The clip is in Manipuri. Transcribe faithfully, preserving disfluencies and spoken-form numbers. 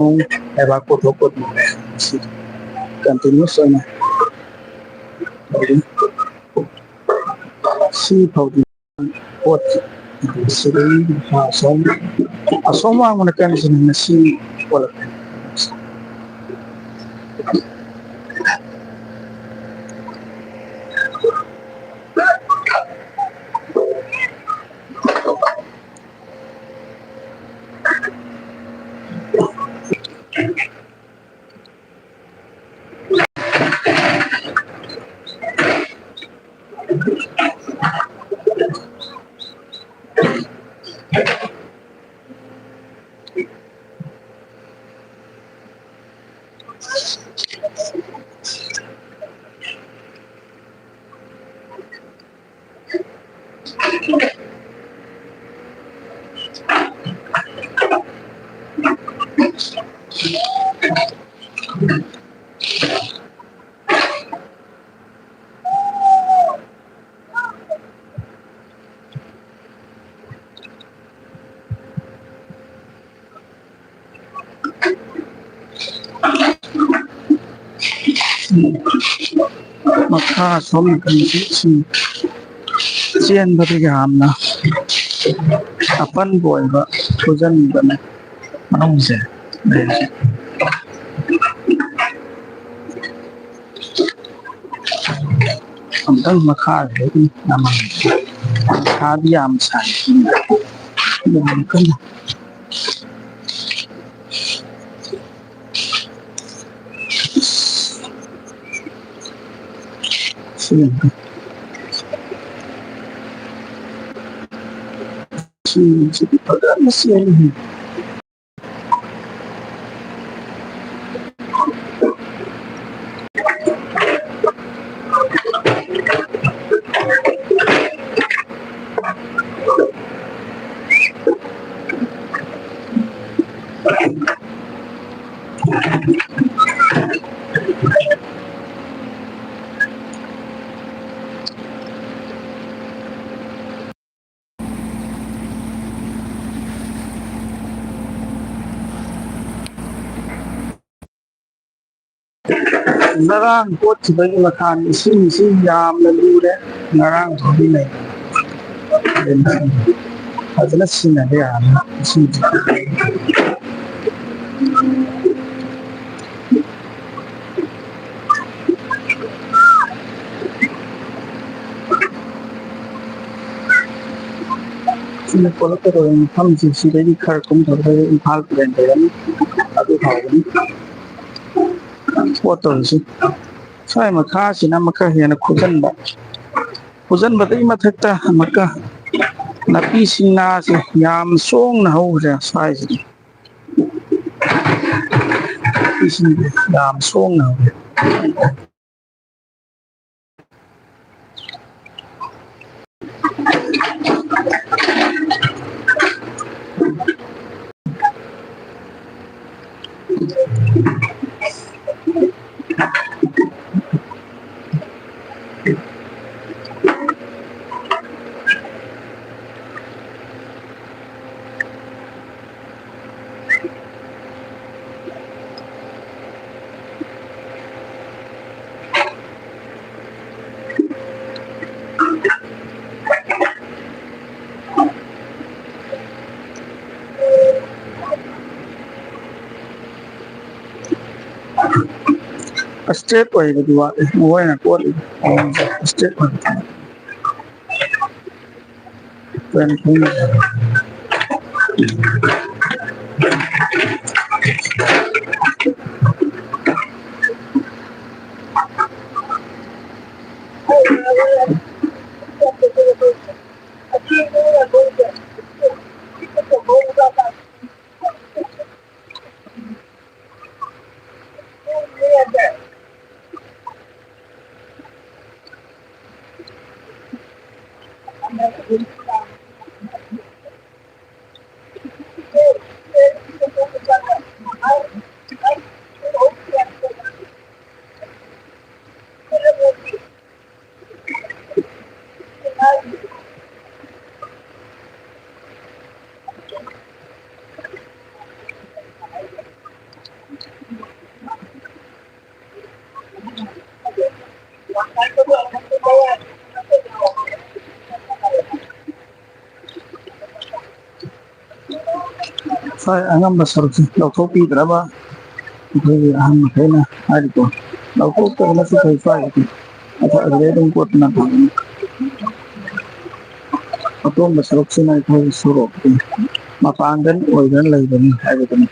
ꯂꯩꯕꯥꯛ ꯄꯨꯊꯣꯛ ꯄꯨꯊꯣꯛꯅꯔꯦ꯫ ꯁꯤ continuous ꯑꯣꯏꯅ ꯇꯧꯔꯤ꯫ ꯁꯤ ꯐꯥꯎꯗꯤ ꯄꯣꯠꯁꯤ ꯁꯤꯗꯒꯤ ꯑꯁꯣꯝ, ꯑꯁꯣꯝ ꯋꯥꯡꯃ ꯅꯥꯀꯟꯁꯤꯅ ꯉꯁꯤ ꯑꯣꯜꯂꯛꯄꯅꯤ꯫ ꯃꯈꯥ ꯁꯣꯝ ꯅꯥꯀꯟꯁꯤ ꯏꯁꯤꯡ ꯆꯦꯟꯕꯗ ꯌꯥꯝꯅ ꯑꯄꯟꯕ ꯑꯣꯏꯕ ꯐꯨꯖꯟꯕꯅ ꯃꯅꯨꯡꯁꯦ ꯂꯩꯔꯤꯁꯦ꯫ ꯑꯃꯨꯛꯇꯪ ꯃꯈꯥꯗ ꯅꯝꯍꯟꯒꯦ꯫ ꯃꯈꯥꯗꯤ ꯌꯥꯝ ꯁꯥꯏ꯫ ꯌꯥꯝ ꯀꯟꯅ꯫ ꯁꯤ ꯌꯦꯡꯉꯨ꯫ ꯁꯤꯁꯤꯗꯤ ꯐꯖꯅ ꯆꯦꯜꯂꯤ꯫ ꯉꯔꯥꯡ ꯀꯣꯠꯈꯤꯕꯒꯤ ꯃꯈꯥꯅꯤ꯫ ꯏꯁꯤꯡꯁꯤ ꯌꯥꯝꯅ ꯂꯨꯔꯦ꯫ ꯉꯔꯥꯡ ꯐꯥꯎꯗꯤ ꯂꯩ꯫ ꯐꯖꯅ ꯁꯤꯖꯤꯟꯅꯕ ꯌꯥꯔꯅꯤ ꯏꯁꯤꯡꯁꯤ꯫ ꯁꯤꯅ ꯄꯣꯂꯛꯀꯗꯧꯔꯤꯕ ꯃꯐꯝꯁꯤ, ꯁꯤꯗꯒꯤ ꯈꯔ ꯀꯨꯝꯊꯕꯗ ꯏꯝꯐꯥꯜ ꯇꯨꯔꯦꯜ ꯂꯩꯔꯅꯤ꯫ ꯑꯗꯨ ꯐꯥꯎꯕꯅꯤ꯫ ꯄꯣꯠꯇꯧꯔꯤꯁꯤ꯫ ꯁ꯭ꯋꯥꯏ ꯃꯈꯥꯁꯤꯅ ꯑꯃꯨꯛꯀ ꯍꯦꯟꯅ ꯈꯨꯖꯟꯕ꯫ ꯈꯨꯖꯟꯕꯗꯨꯒꯤ ꯃꯊꯛꯇ ꯑꯃꯨꯛꯀ ꯅꯥꯄꯤ ꯁꯤꯡꯅꯥꯁꯦ ꯌꯥꯝ ꯁꯣꯡꯅ ꯍꯧꯈ꯭ꯔꯦ ꯁ꯭ꯋꯥꯏꯁꯤꯗꯤ꯫ ꯅꯥꯄꯤꯁꯤꯡꯁꯦ ꯌꯥꯝ ꯁꯣꯡꯅ ꯍꯧꯈ꯭ꯔꯦ꯫ Straight ꯑꯣꯏꯕꯗꯤ ꯋꯥꯠꯂꯤ, ꯃꯈꯣꯏꯅ ꯀꯣꯠꯂꯤꯕ ꯃꯑꯣꯡꯁꯦ straight ꯑꯣꯏꯕ꯫ ꯁ꯭ꯋꯥꯏ ꯑꯉꯝꯕ ꯁꯔꯨꯛꯁꯤ ꯂꯧꯊꯣꯛꯄꯤꯗ꯭ꯔꯕ ꯑꯩꯈꯣꯏꯒꯤ ꯑꯍꯟ ꯃꯈꯩꯅ ꯍꯥꯏꯔꯤꯗꯣ, ꯂꯧꯊꯣꯛꯇꯕꯅꯁꯨ ꯐꯩ꯫ ꯁ꯭ꯋꯥꯏꯒꯤꯗꯤ ꯑꯗ ꯑꯗꯨꯗꯩ ꯑꯗꯨꯝ ꯀꯣꯠꯇꯅ ꯊꯝꯃꯤ꯫ ꯑꯇꯣꯡꯕ ꯁꯔꯨꯛꯁꯤꯅ ꯑꯩꯈꯣꯏꯒꯤ ꯁꯣꯔꯣꯛꯀꯤ ꯃꯄꯥꯡꯒꯜ ꯑꯣꯏꯗꯨꯅ ꯂꯩꯕꯅꯤ ꯍꯥꯏꯕꯗꯨꯅꯤ꯫